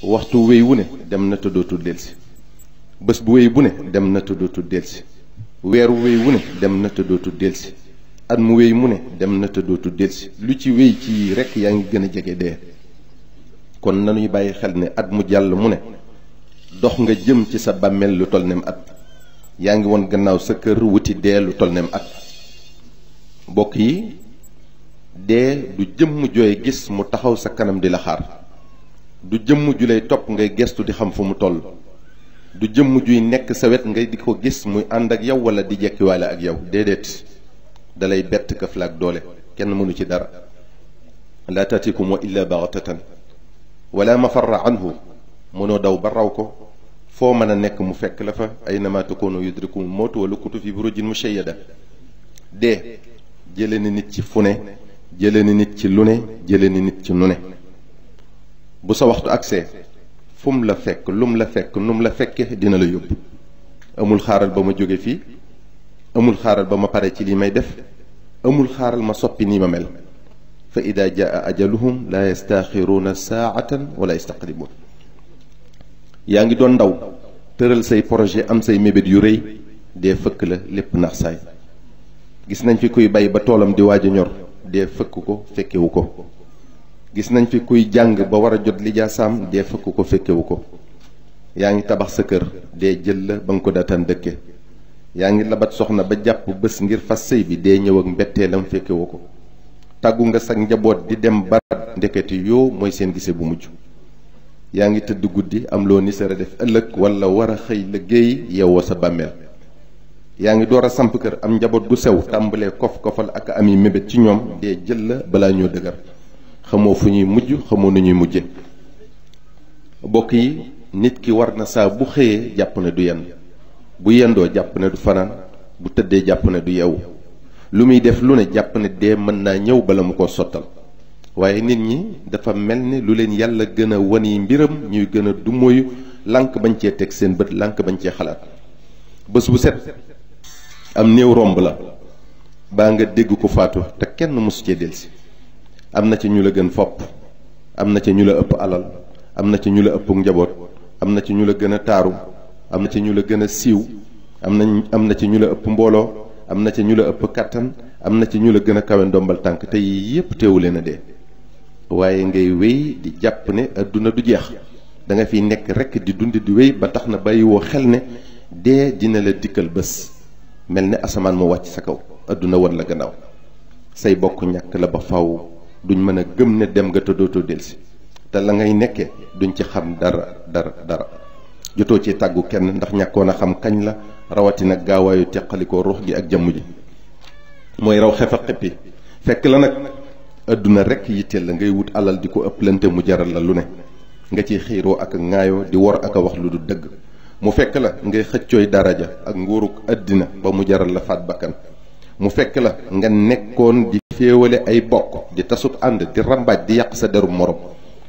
waxtu wéy wu ne dem na te dootul delsi bés bu wéy bu ne dem na te dootul delsi weeru wéy wu ne dem na te dootul delsi at mu wéy mu ne dem na te dootul delsi lu ci wéy ci rekk yaa ngi gën a jege dee. kon nanuy bàyyi xel ne at mu jàll mu ne dox nga jëm ci sa bàmmeel lu toll nem at yaa ngi woon gannaaw sa kër wuti dee lu toll nem at. mbokk yi dee du jëmm jooy gis mu taxaw sa kanam di la xaar, du jëmm ju lay topp ngay gestu di xam fu mu toll, du jëmm juy nekk sa wet ngay di ko gis muy ànd ak yow wala di jekkiwaale ak yow. déedéet, dalay bett këf la ak doole, kenn mënu ci dara. laa taatikum illa baxtatan wala mafarra anhu, mënoo daw ba raw ko, foo mën a nekk mu fekk la fa. aynama takunu yudrikum mawtu wala kuntum fi burujin mushayyada. dee jële ni nit ci fu ne, jële ni nit ci lu ne, jële ni nit ci nu ne. bu sa waxtu agsee fu mu la fekk lum la fekk num la fekke dina la yóbbu. amul xaaral ba ma jóge fii, amul xaaral ba ma pare ci li may def, amul xaaral ma soppi nii ma mel. fa ida jaa ajaluhum la yastaxiruuna saatan wala yastaqdimuun. yaa ngi doon ndaw tëral say projet am say mébét yu rëy, dee fëkk la lépp nax saay. gis nañ fi kuy bay ba toolam di waaj a ñor, dee fëkk ko fekkewu ko. gis nañ fi kuy jàng ba war a jot lijaasaam, dee fëkk ko fekkewu ko. yaa ngi tabax sa kër, dee jël la ba nga ko daataan dëkke. yaa ngi labat soxna ba jàpp bés ngir fas sëy bi, dee ñëw ak mbetteelam fekkewu ko. tàggu nga sag njaboot di dem barat, ndeketi yoo mooy seen gise bu mujj. yaa ngi tëdd guddi am loo nisara def ëllëg wala war a xëy liggéey yeewoo sa bàmmeel. yaa ngi door a samp kër am njaboot gu sew, tàmbalee kof-kofal ak ami mébét ci ñoom, dee jël la balaa ñoo dëgër. xamoo fu ñuy mujj, xamoo nu ñuy mujje. bokk yi, nit ki war na saa bu xëyee jàpp ne du yenn, bu yendoo jàpp ne du fanaan, bu tëddee jàpp ne du yeewu. lu muy def lu ne jàpp ne dee mën naa ñëw bala mu ko sottal. waaye nit ñi dafa mel ni lu leen yàlla gën a wani mbiram ñuy gën a dumóoyu, lànk bañ cee teg seen bët, lànk bañ cee xalaat. bés bu set am néew romb la baa nga dégg ko faatu te kenn mosu cee delsi. am na ci ñu la gën fopp, am na ci ñu la ëpp alal, am na ci ñu la ëpp njaboot, am na ci ñu la gën a taaru, am na ci ñu la gën a siiw, am na ci ñu la ëpp mbooloo, am na ci ñu la ëpp kàttan, am na ci ñu la gën a kawe ndombal tànk, te yii yépp teewu leen a dee. waaye ngay wéy di jàpp ne adduna du jeex, da nga fiy nekk rekk di dund di wéy ba tax na bàyyiwoo xel ne dee dina la dikkal bés, mel ne asamaan mu wàcc sa kaw, adduna wan la gannaaw. say bokk ñàkk la ba faw, duñ mën a gëm ne dem nga te dootoo delsi, te la ngay nekkee duñ ci xam dara. jotoo ci tàggu kenn ndax ñàkkoon a xam kañ la, rawatina gaawaayu teqalikoo ruux gi ak jëmm ji. mooy raw xefa xippi fekk la nag adduna rekk yitteel la, ngay wut alal di ko ëpplante mu jaral la lu ne, nga ciy xiiroo ak ŋaayoo di wor ak a wax lu du dëgg. mu fekk la ngay xëccooy daraja ak nguuruk àddina ba mu jaral la faat bakkan. mu fekk la nga nekkoon di féewale ay bokk, di tasub ànd, di rambaaj, di yàq sa deru morom.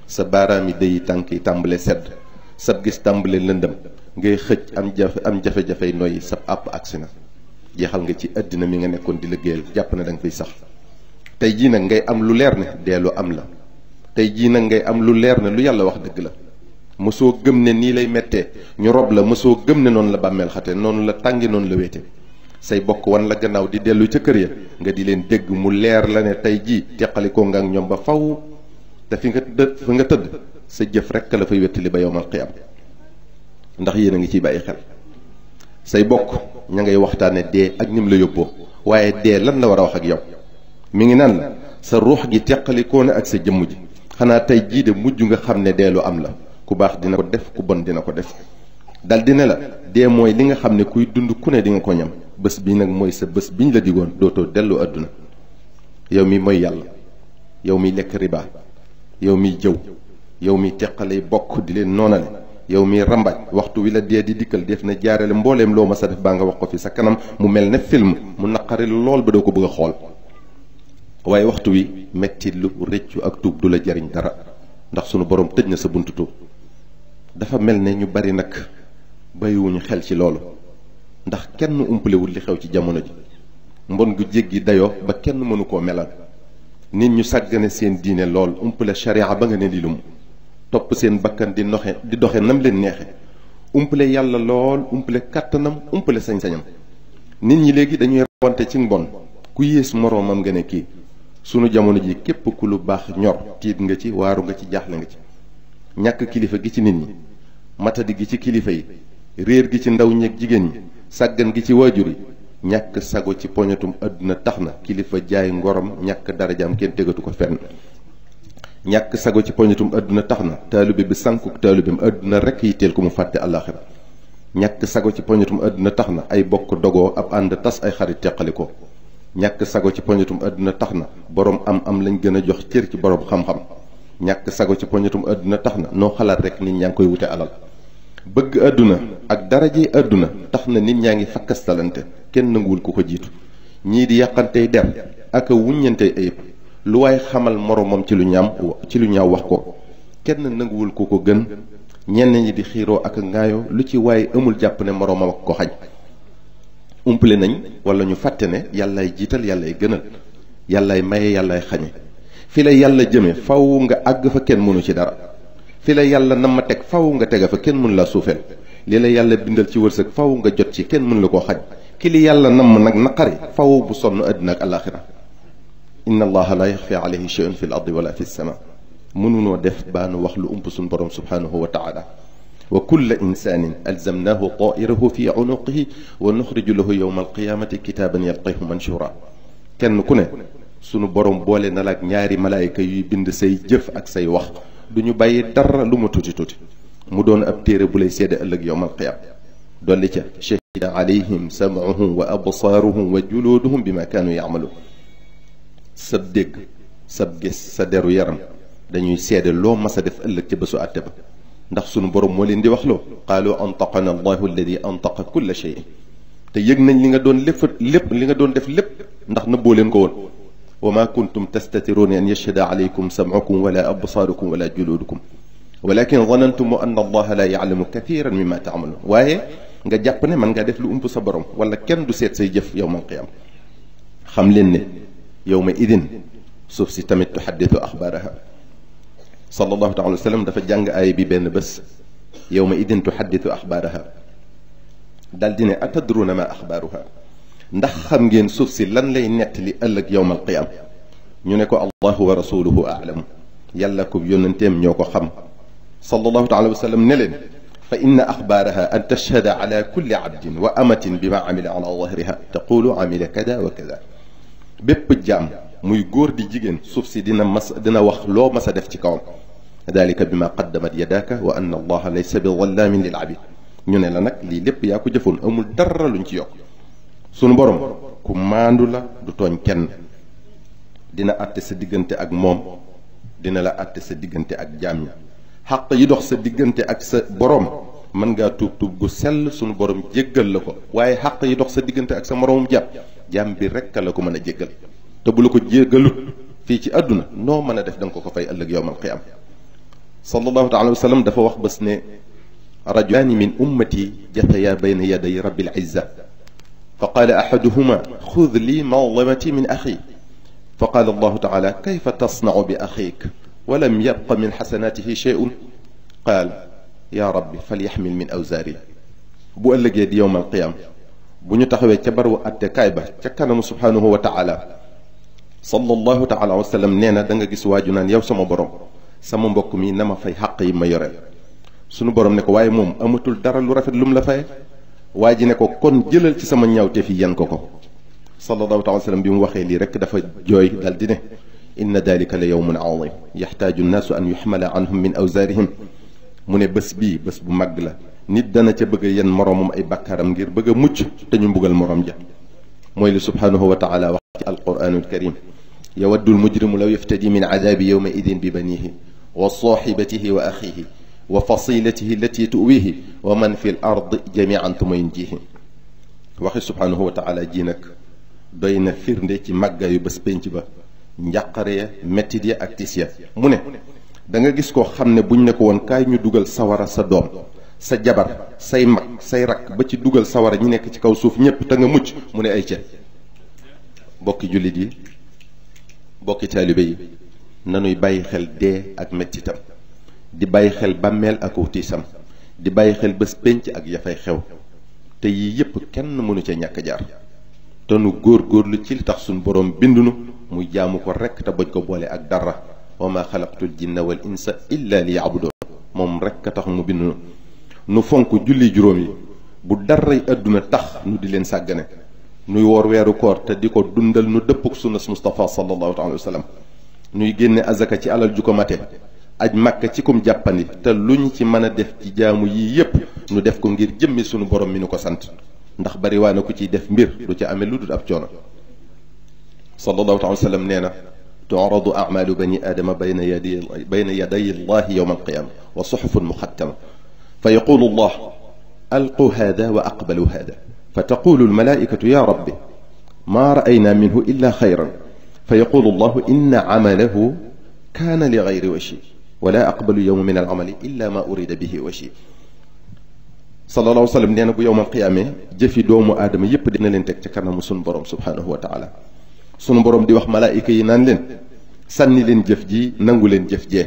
sa baaraam yi day tànk yi tàmbale sedd, sab gis tàmbale lëndëm, ngay xëcc am jafe-jafey noyyi, sab àpp agsi na. jeexal nga ci àddina mi nga nekkoon di liggéeyal, jàpp na da nga fiy sax. tey jii nag ngay am lu leer ne dee lu am la. tey jii nag ngay am lu leer ne lu yàlla wax dëgg la. mësoo gëm ne nii lay mettee ñu rob la, mësoo gëm ne noonu la bàmmeel xate, noonu la tàngi, noonu la wéete. say bokk wan la gannaaw di dellu ca kër ya, nga di leen dégg mu leer la ne tey jii teqalikoo nga ak ñoom ba faw. te fi nga tëdd sa jëf rekk la fay wettali ba yowmal qiyaam. ndax yéen a ngi ciy bàyyi xel. say bokk ña ngay waxtaane dee ak nim la yóbboo, waaye dee lan la war a wax ak yow. mi ngi naan la sa ruux gi teqalikoo na ak sa jëmm ji. xanaa tey jii de mujj nga xam ne dee lu am la, ku baax dina ko def, ku bon dina ko def. dal di ne la dee mooy li nga xam ne kuy dund ku ne di nga ko ñam. bés bi nag mooy sa bés biñ la digoon, dootoo dellu àdduna. yow mi mooy yàlla, yow mi lekk riba, yow mi jëw, yow mi teqalay bokk di leen noonale, yow mi rambaaj, waxtu wi la dee di dikkal def na jaarale mbooleem loo ma sa def baa nga wax ko fi sa kanam mu mel ne film mu naqari lool ba doo ko bëgg a xool. waaye waxtu wi metti lu rëccu ak tuub du la jariñ dara, ndax sunu borom tëj na sa buntu tuub. dafa mel ne ñu bari nag bàyyiwuñu xel ci loolu, ndax kenn umpalewul li xew ci jamono ji. mbon gu jéggi dayoo ba kenn mënu koo melal. nit ñu sàggane seen diine lool, umpale sharia ba nga ne di lum. topp seen bakkan di doxe nam leen neexe umpale yàlla lool umpale kàttanam umpale sañ-sañam. nit ñi léegi dañuy rawante ci mbon ku yées moroomam nga ne kii. sunu jamono ji képp ku lu baax ñor tiit nga ci waaru nga ci jaaxle nga ci. ñàkk kilifa gi ci nit ñi matadi gi ci kilifa yi réer gi ci ndaw ñeeg jigéen ñi sàggan gi ci waajur yi ñàkk sago ci poñatum àdduna tax na kilifa jaay ngorom ñàkk darajaam kenn tegatu ko fenn. ñàkk sago ci poñatum àdduna tax na taalibe bi sànkuk taalibeem àdduna rekk yitteel ko mu fàtte àllaaxira. ñàkk sago ci poñatum àdduna tax na ay bokk dogoo ab ànd tas ay xarit teqali ko. ñàkk sago ci poñatum àdduna tax na boroom am lañ gën a jox cër ci boroom xam-xam. ñàkk sago ci poñatum àdduna tax na noo xalaat rek nit ñaa ngi koy wute alal. bëgg àdduna ak daraje àdduna tax na nit ñaa ngi fakkastalante kenn nanguwul ku ko jiitu. ñii di yàqantey der ak a wuññantey ayib lu waaye xamal moroomam ci lu ñaaw wax ko kenn nanguwul ku ko gën. ñenn ñi di xiiroo ak ngaayoo lu ci waaye amul jàpp ne moroomam ak ko xañ. umpale nañ wala ñu fàtte ne yàllaay jiital yàllaay gënal yàllaay maye yàllaay xañe. fi la yàlla jëme faw nga àgg fa kenn mënu ci dara. fi la yàlla nam ma teg faw nga tega fa kenn mënu la suufeel. li la yàlla bindal ci wërsëg faw nga jot ci kenn mënu la koo xañ. ki li yàlla nam nag naqari faw bu sonn àddina ak alaaxira. inna allaha la yaxfi alayhi shay'un fi l ardi wala fi sama. mënunoo def baanu wax lu ump suñ borom subhanahu wa taala. wa kulla insanin alzamnahu tairahu fi unuqihi wa nuxriju lahu yowma alqiyamati kitaaban yalqahu manshura. kenn ku ne sunu borom boole na la ak ñaari malaayika yuy bind say jëf ak say wax du ñu bàyyi dara lu mu tuuti tuuti mu doon ab téere bu lay seede ëllëg yowma alqiyam. dolli ca shahida alayhim sam'uhum wa absaaruhum wa juluuduhum bima kaanu ya'maluun. sab dégg sab gis sa deru yaram dañuy seede loo mas a def ëllëg ca bésu àtte ba ndax sunu borom moo leen di wax loo qaalu antaqana allahu alladi antaqa kulla shay. te yëg nañ li nga doon lépp li nga doon def lépp ndax nëbboo leen ko woon. wa ma kuntum tastatiruuna an yashhada alaykum sam'ukum wala absaarukum wala juluudukum walakin zanantum anna allaha la ya'lamu kathiran mimma ta'malun. waaye nga jàpp ne man ngaa def lu ump sa borom wala kenn du seet say jëf yawmal qiyaam. xam leen ne yawma idin suuf si tamit tuhaddithu axbaaraha. sallallahu taala wa sallam dafa jàng aaya bi benn bés yawma idin tuhaddithu axbaaraha dal di ne atadruuna ma axbaaruha. ndax xam ngeen suuf si lan lay nettali ëllëg yawmal qiyaam. ñu ne ko allahu wa rasuluhu a'lam. yàlla ko yónnanteem ñoo ko xam. sallallahu taala wa sallam ne leen fa inna axbaaraha an tashhada ala kulli abdin wa amatin bima amila ala zahriha taqulu amila kada wa kada. bépp jaam muy góor di jigéen suuf si dina wax loo mas a def ci kawam. dalika bima qaddamat yadaaka wa anna allaha laysa bi zallaamin lil abid. ñu ne la nag lii lépp yaa ko jëfoon amul dara luñ ci yokk. sunu borom ku maandu la du tooñ kenn. dina àtte sa diggante ak moom dina la àtte sa diggante ak jaam ñi. xàq yi dox sa diggante ak sa borom mën ngaa tuub gu sell sunu borom jéggal la ko waaye xàq yi dox sa diggante ak sa moroomum jaam bi rekk la ko mën a jéggal. te bu la ko jéggalut fii ci àdduna noo mën a def da nga ko fay ëllëg yowmal qiyaam. sallallahu taala wa sallam dafa wax bés ne rajulaani min ummati jathaya bayna yaday rabbil izza fa qaala ahaduhuma xud li mazlamati min axi fa qaala allahu taala kayfa tasnau bi axik wa lam yabqa min xasanatihi shay'un qaal yaa rabbi falyaxmil min awzaari. bu ëllëgee di yowmal qiyaam bu ñu taxawee ca barabu atte kaay ba ca kanamu subhanahu wa taala sallallahu taala wa sallam nee na da nga gis waaju naan yow sama borom sama mbokk mi na ma fay xàq yi ma yoreel. sunu borom ne ko waaye moom amatul dara lu rafet lu mu la faye. waa ji ne ko kon jëlal ci sama ñaawte fi yan ko. sallallahu taala wa sallam bi mu waxee lii rek dafa jooy dal di ne inna dalika la yawmun azim yaxtaaju nnaasu an yuxmala anhum min awzaarihim. mu ne bés bii bés bu màgg la nit dana ca bëgg a yen moroomam ay bakkaaram ngir bëgg a mucc te ñu mbugal moroom ja. mooy li subhanahu wa taala wax ci alquranul karim yawaddu almujrimu law yaftadi min adabi yawma idin bi banihi wa sahibatihi wa axihi wa fasilatihi allati tuwihi wa man fi l ard jamian tuma yunjihi. waxi subhanahu wa taala ji nag doy na firnde ci màggaayu bés pénc ba njàqare ya mettit ya ak tis ya. mu ne da nga gis koo xam ne buñ ne ko woon kaay ñu dugal sawara sa doom sa jabar say mag say rakk ba ci dugal sawara ñi nekk ci kaw suuf ñépp te nga mucc mu ne ay ca. bokki jullit yi bokki taalibe yi nanuy bàyyi xel dee ak mettitam. di bàyyi xel bàmmeel ak tiisam di bàyyi xel bés pénc ak ya fay xew te yii yépp kenn mënu ca ñàkk jaar te nu góor-góorlu ci li tax suñ boroom bindunu muy jaamu ko rekk te bañ ko boole ak dara wa ma xalaqtul jinna wal insa illa li ya'budun moom rekk a tax mu bindunu nu fonk julli juróom yi bu daray àdduna tax nu di leen sàggane nuy woor weeru koor te di ko dundal nu dëppuk sunnas Mustafa sallallahu alayhi wa sallam nuy génne azaka ci alal ju ko mate aj màkka ci kum jàppandi te lu ñu ci mën a def ci jaamu yii yépp nu def ko ngir jëmmi sunu borom mi nu ko sant ndax bari waa na ku ciy def mbir du ca amee lu dul ab coono sallallahu alayhi wa sallam nee na tu'radu a'malu bani aadama bayna yaday allahi yawma alqiyama wa suhufun muxattama fa yaqulu allah alqu hada wa aqbalu hada fa taqulu almalaikatu ya rabbi ma ra'ayna minhu illa xayran fa yaqulu allahu inna amalahu kaana li gayri washi wala aqbalu yawma min al-amali illa ma urida bihi washi sallallahu alayhi wa sallam nee na bu yowmal qiyaame jëfi doomu aadama yépp dina leen teg ca kanamu sunu borom subhanahu wa taala sunu borom di wax malaayika yi naan leen sànni leen jëf ji nangu leen jëf jee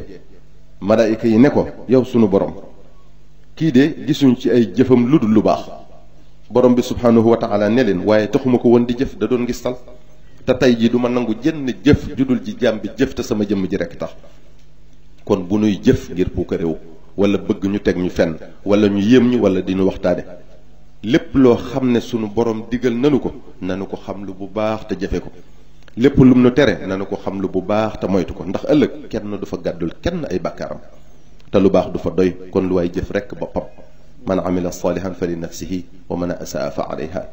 malaayika yi ne ko yow sunu borom kii de gisuñ ci ay jëfam lu dul lu baax borom bi subhanahu wa taala ne leen waaye taxuma ko woon di jëf da doon ngistal te tey jii du ma nangu jenn jëf judul ji jaam bi jëf te sama jëmm ji rekk tax kon bu nuy jëf ngir puukareewu wala bëgg ñu teg ñu fenn wala ñu yéem ñu wala di ñu waxtaane lépp loo xam ne sunu borom digal nanu ko nanu ko xam lu bu baax te jëfe ko lépp lum nu tere nanu ko xam lu bu baax te moytu ko ndax ëllëg kenn du fa gàddul kenn ay bàkkaaram te lu baax du fa doy kon lu waay jëf rekk boppam man amila salihan fa li nafsihi wa man asaa fa alayha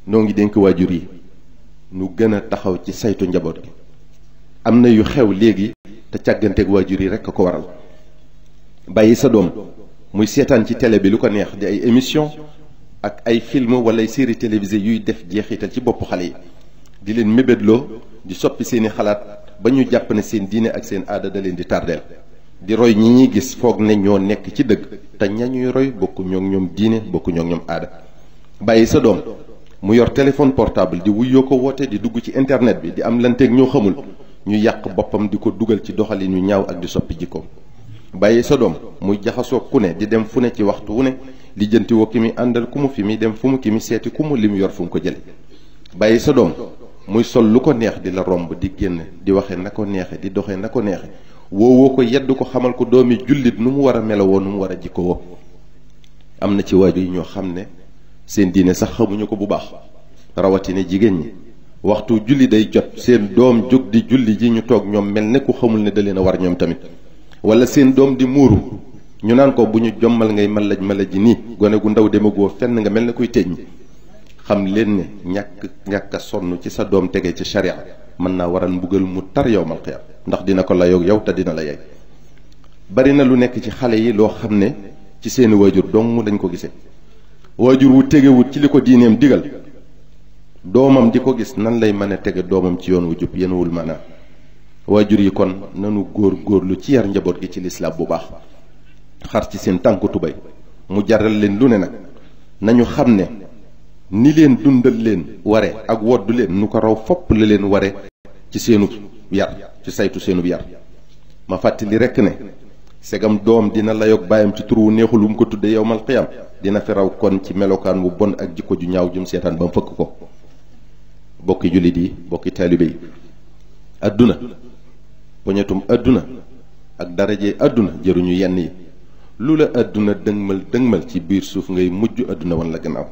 noo ngi dénk waajur yi nu gën a taxaw ci saytu njaboot gi am na yu xew léegi te càgganteeg waajur yi rekk a ko waral bàyyi sa doom muy seetaan ci télé bi lu ko neex di ay émission ak ay film wala ay série télévisée yuy def jeexital ci boppu xale yi di leen mébétloo di soppi seeni xalaat ba ñu jàpp ne seen diine ak seen aada da leen di tardeel di roy ñi ñuy gis foog ne ñoo nekk ci dëgg te ña ñuy roy bokku ñoo ñoom diine bokku ñoo ñoom aada bàyyi sa doom mu yor téléphone portable di wuyoo ko woote di dugg ci internet bi di am lanteeg ñoo xamul ñu yàq boppam di ko dugal ci doxalin yu ñaaw ak di soppi jikkoom bàyyi sa doom muy jaxasoo ku ne di dem fu ne ci waxtu wu ne li jënti woo ki mi àndal ku mu fi mi dem fu mu ki mi seeti ku mu li mu yor fu mu ko jële bàyyi sa doom muy sol lu ko neex di la romb di génn di waxe na ko neexe di doxe na ko neexe woowoo ko yedd ko xamal ko doomi jullit nu mu war a melowoo nu mu war a jikkowoo am na ci waajur yi ñoo xam ne seen diine sax xamuñu ko bu baax rawatina jigéen ñi waxtu julli day jot seen doom jóg di julli ji ñu toog ñoom mel ne ku xamul ne da leen a war ñoom tamit wala seen doom di muuru ñu naan ko bu ñu jommal ngay malaj ji nii gone gu ndaw demagoo fenn nga mel ne kuy teñ xam leen ne ñàkk a sonn ci sa doom tege ci sharia mën naa waral mbugal mu tar yawmal qiyaam ndax dina ko layoog yow te dina la yey bari na lu nekk ci xale yi loo xam ne ci seeni waajur dong dañ ko gisee waajur wu tegewut ci li ko diineem digal doomam di ko gis nan lay mën a tege doomam ci yoon wu jub yenuwul maanaam waajur yi kon nanu góor-góorlu ci yar njaboot gi ci lislaam bu baax xar ci seen tànku tubay mu jaral leen lu ne nag nañu xam ne ni leen dundal leen ware ak woddu leen nu ko raw fopp la leen ware ci seenu yar ci saytu seenu yar ma fàttali rekk ne segam doom dina layoog baayam ci tur wu neexul wu mu ko tudde yowmal qiyam dina fi raw kon ci melokaan wu bon ak jikko ju ñaaw jum seetaan ba mu fëkk ko bokki jullit yi bokki taalibe yi adduna poñetum adduna ak daraje adduna jëruñu yenn yi lu la adduna dëngmal ci biir suuf ngay mujj adduna wan la gannaaw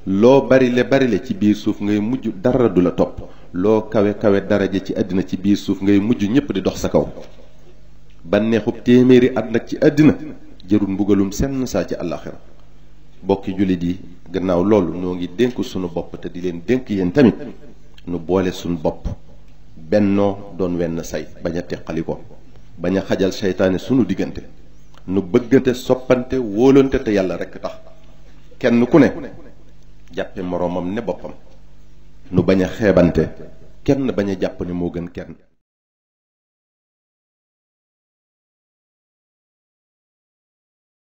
loo barile ci biir suuf ngay mujj dara du la topp loo kawe daraje ci àddina ci biir suuf ngay mujj ñépp di dox sa kaw bànneexub téeméeri at nag ci àddina jërul mbugalum senn saa ci àllaxira bokki jullit yi gannaaw loolu noo ngi dénk sunu bopp te di leen dénk yéen tamit nu boole sunu bopp bennoo doon wenn say bañ a teqali ko bañ a xajal seytaane sunu diggante nu bëggante soppante wóolante te yàlla rekk tax kenn ku ne jàppe moroomam ne boppam nu bañ a xeebante kenn bañ a jàpp ne moo gën kenn